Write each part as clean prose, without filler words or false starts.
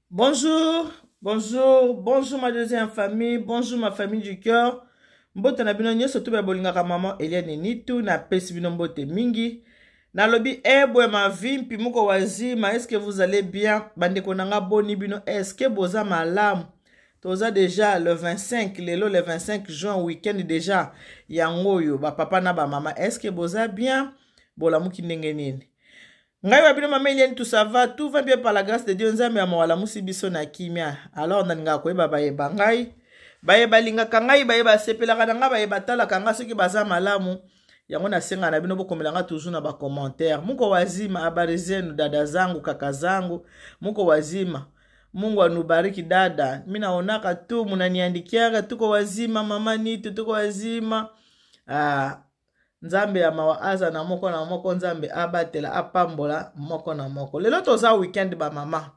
Bonjour, bonjour, bonjour ma deuxième famille, bonjour ma famille du cœur. Mbote na bino nyonso to bolingaka maman Eliane Nitu na pesi bino mbote mingi. Nalobi ebwe ma vimpi muko wazima, est-ce que vous allez bien? Bandeko na nga boni bino, est-ce que boza malamu? Toza déjà le 25, lelo le 25 juin week-end déjà yango oyo ba papa na ba mama, est-ce que boza bien? Bolamuki ndenge nini? Ngai wa bino mama Eliane, tout ça va, tout va bien par la grâce de Dieu. Nzambe ya mawa alamusi biso na kimia. Alors nalingaka koyeba bayeba ngai, baye balingaka ngai, baye basepelaka na ngai, baye batalaka ngai soki baza malamu. Yango nasenga na bino bokomela nga toujours na ba commentaire. Muko wazima, habari zenu dada zangu, kaka zangu, muko wazima. Mungu anubariki dada. Mimi naonaka tu munaniandikiaka tuko wazima mama Nitu, tuko wazima. Nzambe ya mawa aza na moko na moko, Nzambe abatela apambola moko na moko. Lelo toza weekend ba mama.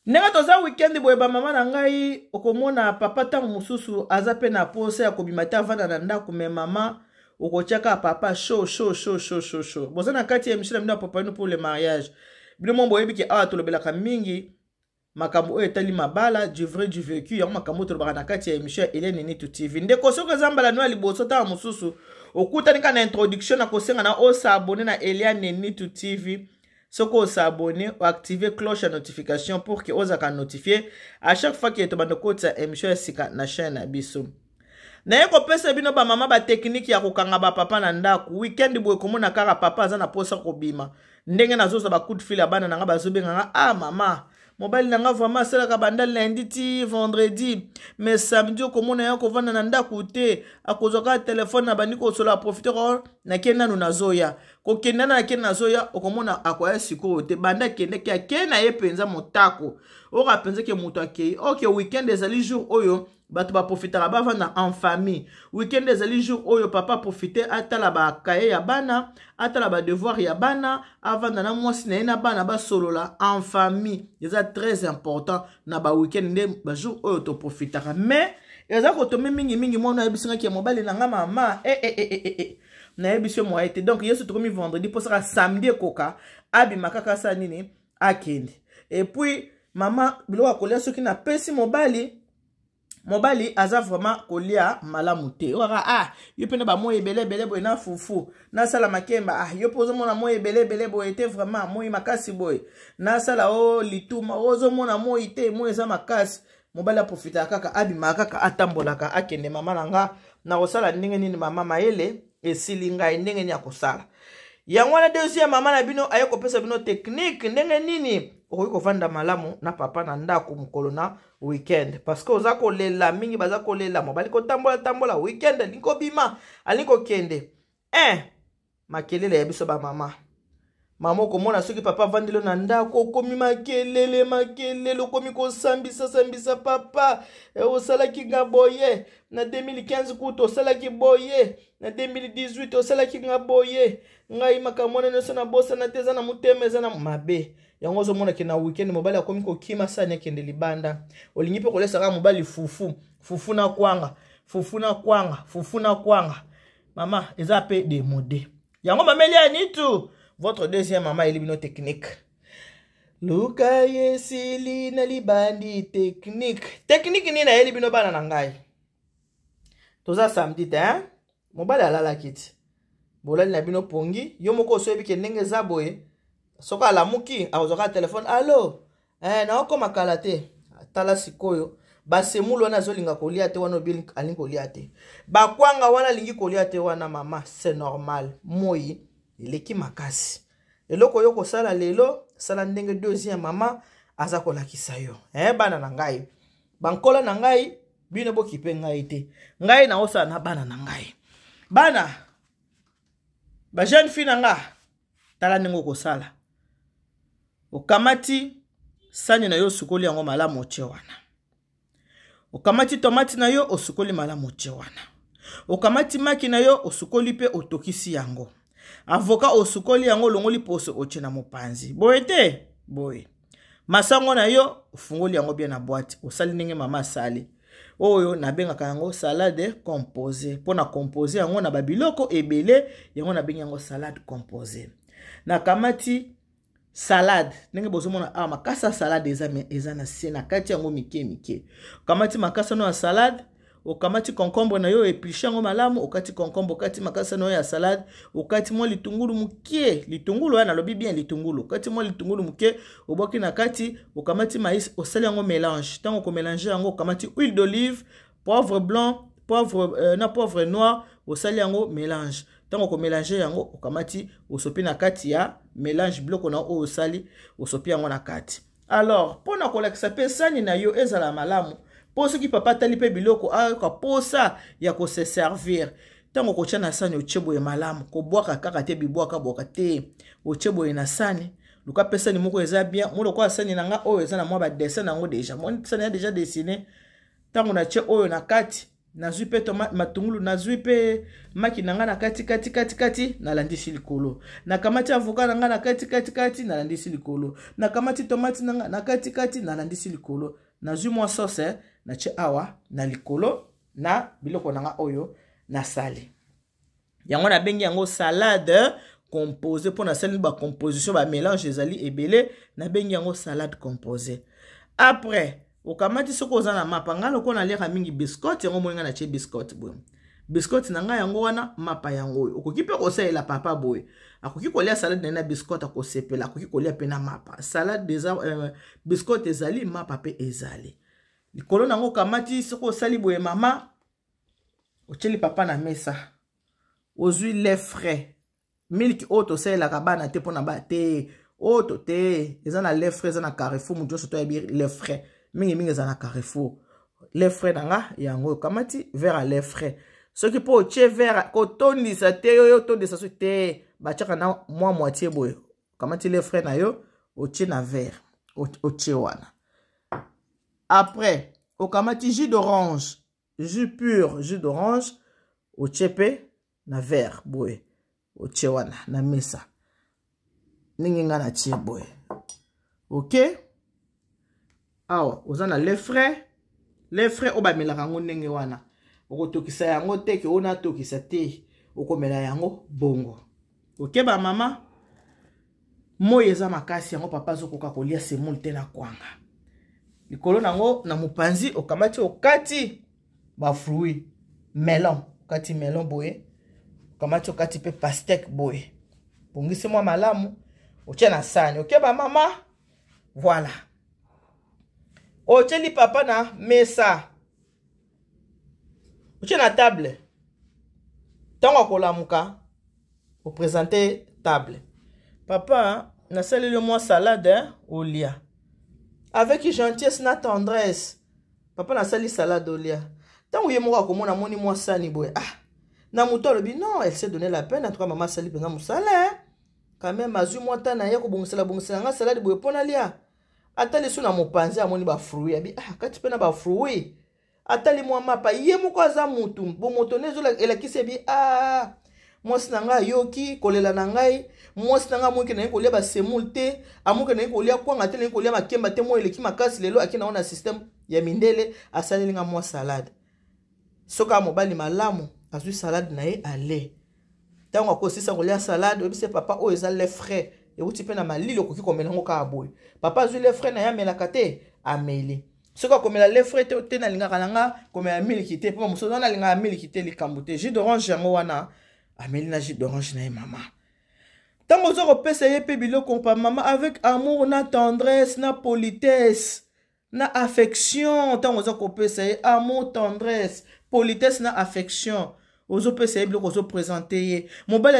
Ndenge toza weekend boye ba mama na ngai, okomona papa ntango mosusu aza pe na posa ya kobima te avanda na ndako, me mama okotiaka papa chaud chaud chaud chaud chaud chaud. Boza na kati ya émission na bino ya papa pour le mariage. Bino mo boyebi ke awa tolobelaka mingi makambo oyo etali mabala, du vrai du vécu, yango makambo oyo tolobaka na kati ya émission ya Eliane Nitu TV. Ndeko soki eza mbala no ya liboso ntango mosusu okutani kaka na introduction na kosenga na osabone na Eliane Nitu TV. Soki osabone, oactive cloche ya notification pour que ozalaka notifié à chaque fois que tobanda kokotisa émission ya sika na chaîne na biso. Naye kopesa bino ba mama ba technique ya kokanga ba papa na ndako. Weekend boye komona kaka papa aza na posa kobima. Ndenge nazozwa ba coup de fil ya bana na nga bazobenga nga, ah mama, mobali na nga vraiment asalaka banda lundi ti vendredi, mais samedi okomona ye akovanda na ndako te, akozwa kaka telefone na bandi kosola, aprofite ko nake nanu nazoya. Kokende nanu nake nazoya, okomona akoya sikoyo te. Banda akendeki ake na ye mpenza motako. Oka mpenza ke moto akei. Ok, weekend ezali jour oyo bato baprofitaka bavanda en famille. Weekend ezali jour oyo papa profite atala ba cahier ya bana, atala ba devoir ya bana, avanda na mwasi na ye na bana basolola en famille. Eza très important na ba weekend nde ba jour oyo toprofitaka. Mais eza kotombe mingi mingi, mwana ayebisi nga ke mobali na nga mama, eh, eh, eh, eh, eh. Nayebisi yo moye te. Donc yesu tokomi vendredi mposaka samedi ekoka abima kaka asala nini akende. Et puis mama biloko ya kolia soki napesi mobali, mobali aza vraiment kolia malamu te. Okaka, ah, yo mpe na ba moi ebele ebele boye na fufu nasala makemba, ah, yo mpe ozomona moi ebele ebele boye te, vraiment moi makasi boye nasala o lituma, ozomona moi te, moi eza makasi. Mobali aprofitaka kaka abimaka kaka atambolaka akende. Mama na nga nakosala ndenge nini? Mama mayele esili ngai, ndenge nini akosala yango wana? Deuxième mama na bino aye kopesa bino technique ndenge nini okoki kovanda malamu na papa na ndako mokolo na weekend, parce que oza kolela mingi, baza kolela mobali kotambola tambola weekend, alingi kobima, alingi kokende. Makelele ya biso ba mama. Mama okomona soki papa avandeli na ndako okomi makelele makelele, okomi kosambisa sambisa papa. Osalaki nga boye na 2015, kutu osalaki boye na 2018, osalaki nga boye, ngai makambo wana nyonso nabosana te, eza na motema, eza na mabe. Yango ozomona ke na weekend mobali akomi kokima sani akende libanda. Olingi mpe kolesa kaka mobali fufu, fufu na kwanga, fufu na kwanga, fufu na kwanga. Mama eza pe demode. Yango mama Eliane Nitu, votre deuxième mama eli bino technique. Luka yesili na libandi technique. Technique nini nayeli bino bana na ngai? Toza samedi te, hein? Mobali alalaki ti. Bolali na bino pongi, yo moko osoyebi ke ndenge eza boye. Soki alamuki, akozwaka telefone, allo, naokoma kala te. Tala sikoyo, basemulu wana azolinga kolia te, wana obi alingi kolia te. Bakwanga wana alingi kolia te wana, mama, c'est normal. Moi eleki makasi. Eloko yo kosala lelo, sala ndenge deuxième mama aza kolakisa yo. Bana na ngai, bankola na ngai, bino bokipe ngai te. Ngai naosala na bana na ngai. Bana, ba jeune fille na nga, tala ndenge okosala. Okamati sani na yo, osukoli yango malamu, otie wana. Okamati tomate na yo, osukoli malamu, otie wana. Okamati maki na yo, osukoli mpe otokisi yango. Avocat osukoli yango, olongoli poso, otie na mopanzi. Boye te, boye. Masango na yo, ofungoli yango bien na boîte. Osali ndenge mama asali. Oyo nabengaka yango salade composée. Mpo na composé yango na babiloko ebele, yango nabengi yango salade composée. Nakamati Salade ndenge bozomona awa, makasa ya salade eza, eza na se na kati yango mike mike. Okamati makasa no ya salade, okamati concombre na yo, épluche yango malamu, okati concombre, okati makasa na yo ya salade, okati mwa litungulu moke. Litungulu wana, nalobi bien litungulu. Okati mwa litungulu moke, obwaki na kati. Okamati maïs, osali yango mélange. Ntango okomélange yango, okamati huile d'olive, poivre blanc, poivre na poivre noir, osali yango mélange. Ntango okomélange yango, okamati, osopi na kati ya mélange. Biloko na oyo osali, osopi yango na kati. Alors, mpo na kolakisa mpe sani na yo ezala malamu, mpo soki papa atali mpe biloko, ayoka posa ya kose servir. Ntango okotia na sani, otie boye malamu, kobwaka kaka te, bibwaka-bwaka te. Otie boye na sani, luka mpe sani moko eza bien mo lokola sani na nga oyo eza na mwa badessin na yango déjà. Moni sani ya déjà dessiné. Ntango natie oyo na kati, nazwi mpe matungulu, nazwi mpe maki na ngai na kati kati kati kati, nalandisi likolo. Nakamati avocat na ngai na kati kati kati, nalandisi likolo. Nakamati tomate na ngai na kati kati, nalandisi likolo. Nazwi mwa sauce, natie awa na likolo na biloko na ngai oyo nasali. Yango nabengi yango salade composé, mpo nasali bacomposition, bamélange ezali ebele. Nabengi yango salade composé. Après, okamati, soki oza na mapa, ngai lokola naliaka mingi biscotte, yango omoni ngai natie biscotte boye. Biscotte na ngai yango wana, mapa yango oyo. Okoki mpe kosalela papa boye, akoki kolia salade na ye na biscotte, akosepela. Akoki kolia mpe na mapa salade eza, biscotte ezali, mapa mpe ezali likolo nango. Okamati, soki osali boye, mama, otieli papa na mesa. Ozwi lait frais, milk oyo tosalelaka bana te, mpona ba te oyo to te. Eza na lait frais, eza na Carrefour. Moto nyonso toyebi lait frais, mingimingi eza na Carrefour. Lait frais na nga yango. Okamati verre ya lait frais, soki mpo otie verre, kotondisa te. Oyo otondisa soki te, batiaka na mwa moitié boye. Okamati lait frais na yo, otie na verre, otie wana. Après, okamati jus d'orange, jus pur, jus d'orange, otie mpe na verre boye, otie wana na mesa ndenge ngai natie boye. Ok, awa oza na lait frais. Lait frais oyo bamelaka yango ndenge wana, okotokisa yango te, ke oyo natokisa te, okomela yango bongo. Ok, bamama, moi eza makasi, yango papa azokoka kolia semoule te na kwanga. Likolo nango na mopanzi, okamati, okati bafruit, melon, okati melon boye, okamati, okati mpe pastèque boye, bongisi mwa malamu, otie na sani. Ok, bamama, voilà, otieli papa na mesa, otie na table. Ntango akolamuka, oprésente table: "Papa, nasaleli yo mwa salade olia." Avec gentillesse na tendresse: "Papa, nasali salade olia." Ntango ye moko akomona, amoni mwa sani boye, ah, na moto alobi: "Non, elle s'est donné la peine. En tout cas, mama asali mpenza mosala quand même, azwi mwa ta na ye kobongisela bongisela nga salade boye mpo nalia." Atali so na mopanzi, amoni bafruit, abi: "Ah, kati mpe na bafruit." Atali mwa mapa, ye moko aza mutu bomoto nde elakisi, ebi: "Ah, mwasi na ngai ayoki kolela na ngai. Mwasi na ngai amoki naye kolia basemoule te, amoki naye kolia kwanga te, naye kolia makemba te. Moi eleki makasi lelo, ake nango na système ya mindele, asaleli nga mwa salade." Soki mobali malamu, azwi salade na ye, ale. Ntango akosisa kolia salade, oyebisi: "Papa, oyo eza lait frais, euti mpe na malili, okoki komela yango kaka boye." Papa azwi lait frais na ye, amelaka te, ameli. Soki akomela lait frais te: "Te, nalingaka na nga komela miliki te, mpo mosusu wana alingaka miliki te." Likambo te, jus d'orange yango wana, ameli na jus d'orange na ye. Mama, ntango oza kopesa ye mpe biloko pa mama, avec amour na tendresse na politesse na affection. Ntango oza kopesa ye, amour, tendresse, politesse na affection, ozopesa ye biloko, ozoprésente ye. Mobali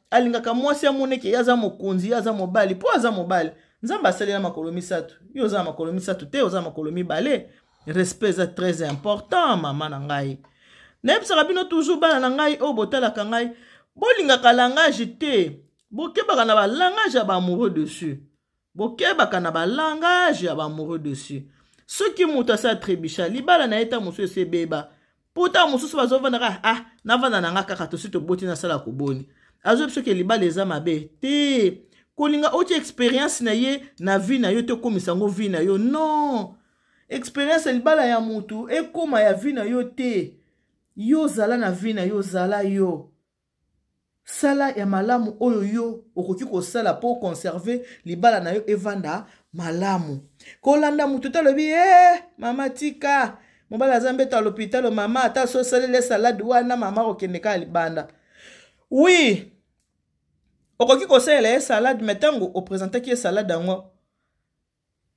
alingaka mwasi amoneke ye aza mokonzi, ye aza mobali, mpo aza mobali. Nzambe asalela makolo misato, yo oza na makolo misato te, oza na makolo mibale. Respect eza très important. Mama na ngai, nayebisaka bino toujours, bana na ngai oyo botalaka ngai, bolingaka langage te. Bokebaka na balangage ya baamoureux dessus, bokebaka na balangage ya baamoureux dessus. Soki moto asi atrébucha, libala na ye ta mosusu esi ebeba, mpo ntango mosusu bazovandaka: "Ah, navanda na nga kaka, tosi toboti, nasala koboni." Azoyebi soki libala eza mabe te. Kolinga otia expérience na ye na vie na yo te, okomisa yango vie na yo, non. Expérience ya libala ya motu ekóma ya vie na yo te. Yo ozala na vie na yo, ozala yo. Sala ya malamu oyo yo okoki kosala mpo conserve libala na yo evanda malamu. Kolanda moto te alobi e mama tika mobali aza mbeto ya lopitalo mama ata so osaleli salade wana mama akokende kaka libanda. Oui, okoki kosalela ye salade, me ntango opresentaki ye salade yango,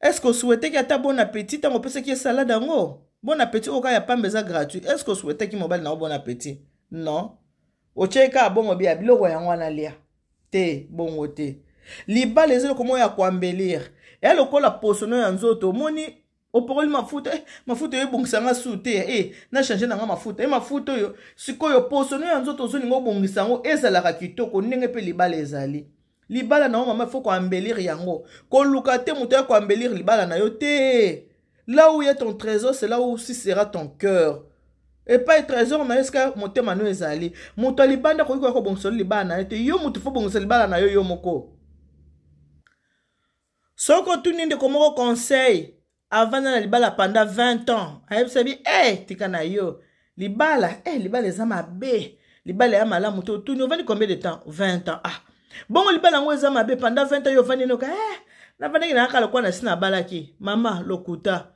est ce que osouhaitaki ata bon appétit ntango opesaki ye salade yango? Bon appétit oyo kaka ya pamba eza gratuit. Est ce que osouhaitaki mobali na yo bon appétit? Non, otyeki kaka bongo bia biloko yango wana lia te, bongo te. Libala eza eloko moko ya koambelir, eya lokola posono ya nzoto. Omoni opokoli mafuta, mafuta oyo ebongisa nga su te, na change na nga mafuta, mafuta oyo sikoyo posono ya nzoto ozolinga obongisa yango ezalaka kitoko. Ndenge mpe libala ezali, libala na yo mama, faut koambelir yango. Koluka te moto ya koambelir libala na yo te. Là où est ton trésor, c'est là où aussi sera ton cœur. Epai trésor na yo, esika motema no ezali. Moto ya libanda akoki koya kobongisa libala na yo te. Yo moto faut bongisa libala na yo yo moko. Soki otuni ndeko moko conseil, avanda na libala pendant 20 ans, ayebisa bi tika na yo libala, libala eza mabe, libala ya malamu te. Otuni: ovandi combien de temps? 20 ans. Ah bongo, libala yango eza mabe? Pendant 20 ans yo ovandi noka, navandaki na kaka lokola nasi nabalaki. Mama, lokuta.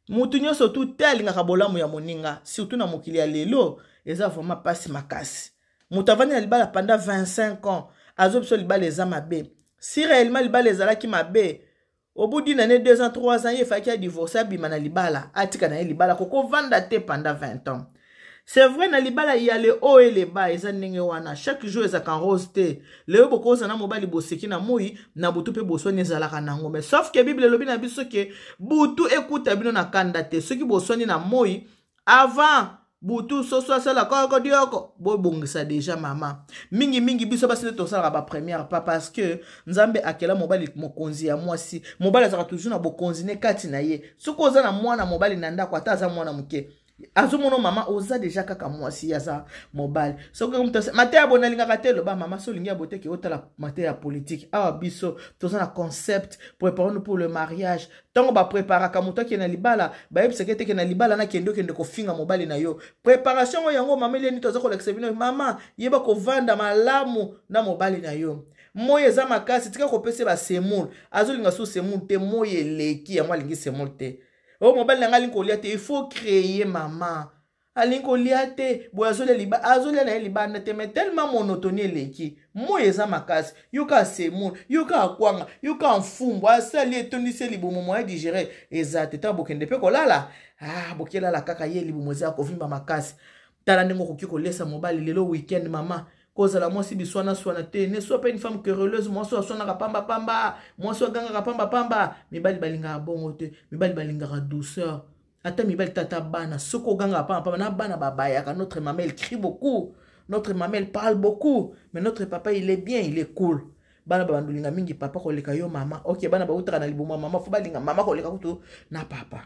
Mutu nyonso tu te alingaka bolamu ya moninga, surtout na mokili ya lelo. Eza vraiment mpasi makasi. Moto avandi na libala pendant 25 ans azo biso libala eza mabe. Si réellement libala ezalaki mabe, au bout d'une année, 2 ans, 3 ans, ye efaki adivorce, abima na libala, atika na ye libala. Kokovanda te pendant 20 ans. C'est vrai, na libala ya le haut et le bas, eza ndenge wana. Chaque jour ezalaka rose te. Lelo bokoza na mobali, boseki na moi, na butu mpe boswani, ezalaka nango. Mais sauf que Bible elobi na biso ke butu ekuta bino na kanda te. Soki boswani na moi, avant butu soso asala koko dioko, bobongisa déjà. Mama, mingimingi biso basi nde tosalaka bapremière pas, parce que Nzambe akela mobali mokonzi ya mwasi. Mobali azalaka toujours na bokonzi ne kati na ye. Soki oza na mwana mobali na ndako, ata aza mwana moke, azomona mama oza déjà kaka mwasi, aza mobali. Soki moto mateya boye nalingaka te, loba: mama, so olingi ya boteke, otala mateya ya politike. Awa biso toza na concept "Préparons pour le mariage". Ntango bapreparaka moto akende na libala, bayebisaka ete na libala nakende, okende kofinga mobali na yo. Préparation oyo yango mama Elieni toza kolakisa bino. Mama, yeba kovanda malamu na mobali na yo. Moi eza makasi, tika kopesa basemoule. Azolinga so semoule te, moi eleki yango, alingi semoule te. Oyo mobali na ngai alingi kolia te, il faut créer. Mama alingi kolia te boye, azolia, azolia na ye libanda te, mais tellement monotonie eleki, moi eza makasi, yoka semoule, yoka akwanga, yoka mfumbu, asali etondisi libumu, moyen digérer eza te. Ntango bokende mpe kolala, ah, bokelala kaka ye libumu eza ya kovimba makasi. Tala ndenge okoki kolesa mobali lelo weekend. Mama, kozala mwasi biswana-swana te. Ne sois pas une femme querelleuse. Mwasi oyo aswanaka pambapamba, mwasi oyo agangaka pambapamba, mibali balingaka bongo te. Mibali balingaka douceur. Ata mibali, tata, bana, soki ogangaka pambapamba na bana babayaka. Notre maman, elle crie beaucoup, notre maman, elle parle beaucoup, mais notre papa, il est bien, il est cool. Bana babandolinga mingi papa koleka yo mama. Ok, bana bautaka na libumu ya mama, faut balinga mama koleka kutu na papa.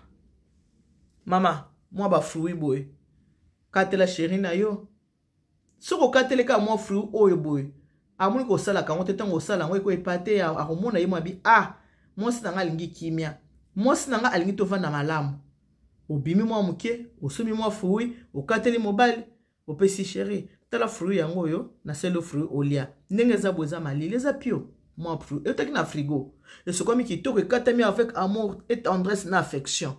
Mama, mwa bafruit boye, katela chéri na yo. Soki okateli kaka mwa fruit oyo boye, amoni kosalaka yango te. Ntango osala yango, ekoyepa te, akomona ye mwa bi: ah, mwasi na nga alingi kimia, mwasi na nga alingi tovanda malamu. Obimi mwa moke, osombi mwa fruit, okateli mobali, opesi: chéri, tala fruit yango oyo, nasali fruit olia. Ndenge eza boye, eza malili, eza pio. Mwa fruit eutaki na frigo, esokwami kitoko, ekatami avec amour et tendresse na affection.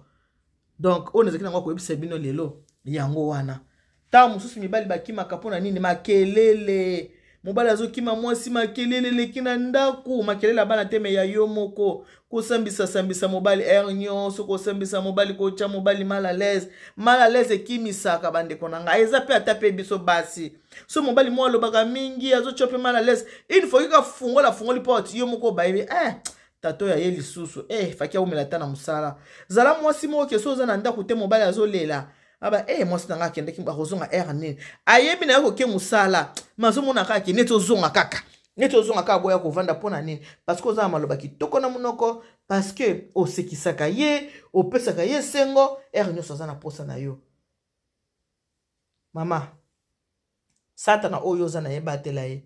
Donc oyo nazalaki nango koyebisa bino lelo yango wana. Ntango mosusu mibali bakimaka mpo na nini? Makelele. Mobali azokima mwasi, makelele eleki na ndako. Makelele ya bana te, mais ya yo moko. Kosambisa-sambisa mobali heure nyonso, kosambisa mobali, kotya mobali mal à l'aise, mal à l'aise ekimisaka. Bandeko na ngai, eza mpe ata mpe biso basi, so mobali moko alobaka mingi, azotya mpe mal à l'aise. Une fois kaka fungola, fungoli porte, yo moko bayebi, tato ya ye lisusu, faki aumela ata na mosala. Zala mwasi moko ke so oza na ndako te, mobali azolela aba: mwasi na nga akendeki, akozonga heure nini? Ayebi na ye koke mosala, ma azomona kaka ke neti ozonga kaka, neti ozonga kaka, boya kovanda. Mpo na nini? Parce que oza na maloba kitoko na monoko, parce que osekisaka ye, opesaka ye esengo. Heure nyonso aza na posa na yo. Mama, Satana oyo oza na ye, batela ye,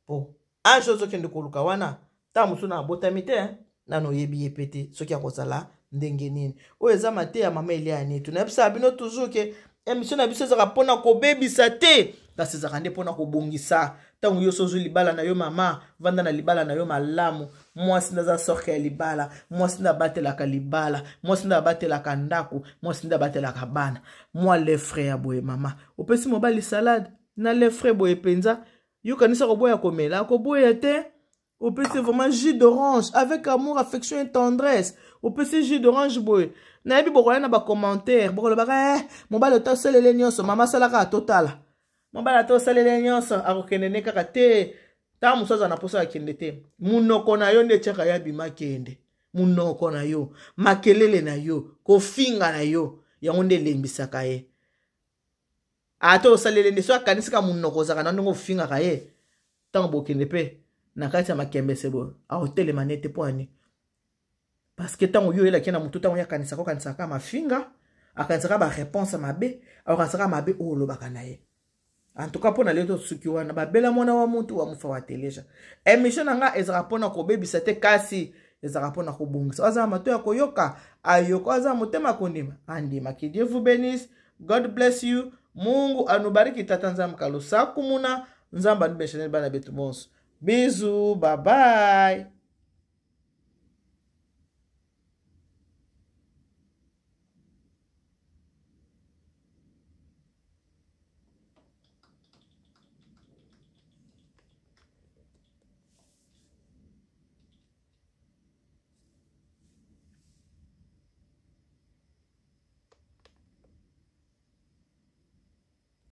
po ange ozokende koluka wana, ntango mosusu na abotami te nano, oyebi ye pe te soki akozala ndenge nini. Oyo eza mateya mama Elia Nitu. Nayebisaka bino toujours ke émission na biso ezalaka mpona kobebisa te. Kasi ezalaka nde mpona kobongisa. Ntango yo ozwi libala na yo, mama, vanda na libala na yo malamu. Mwasi nde aza sorke ya libala, mwasi nde abatelaka libala, mwasi nde abatelaka ndako, mwasi nde abatelaka bana. Mwa lefre ya boye, mama, opesi mobali salade na lefre boye mpenza, yo kanisa koboya komela, akoboya te. Opesi vraiment jus d'orange avec amour, affection et tendresse. Opesi jus d'orange boye, nayebi bokoya na bacommentaire, bokolobaka: "Eh, mobali ota osalele nyonso." Mama, asalaka, totala, mobali ata osalele nyonso, akokende ne kaka te. Ntango mosusu aza na mposa akende te. Munoko na yo nde etiaka ye abima kende. Munoko na yo, makelele na yo, kofinga na yo, yango nde elembisaka ye. Ata osalele nde so, akanisika monoko ozalaka na ndenge ofingaka ye. Ntango bokende mpe na kati ya makembese boye, akotelema nete mpo ani? Parce que ntango yo oyelaki na motu, ntango ye akanisaka, okanisaka mafinga, akanisaka baréponse mabe, akanisaka mabe oyo olobaka na ye. En tout cas, mpo na lelo tosuki wana. Babela mwana wa mutu wa mufa wa teleja. Émission na nga ezalaka mpona kobebisa te, kasi ezalaka mpona kobongisa. Aza mato ya koyoka, ayoka. Aza motema kondima, andima. Que Dieu vous bénisse. God bless you. Mungu anubariki. Tata Nzambe kalusakumuna, Nzambe anubeshaneli bana betu bonso. Bisous, bye bye.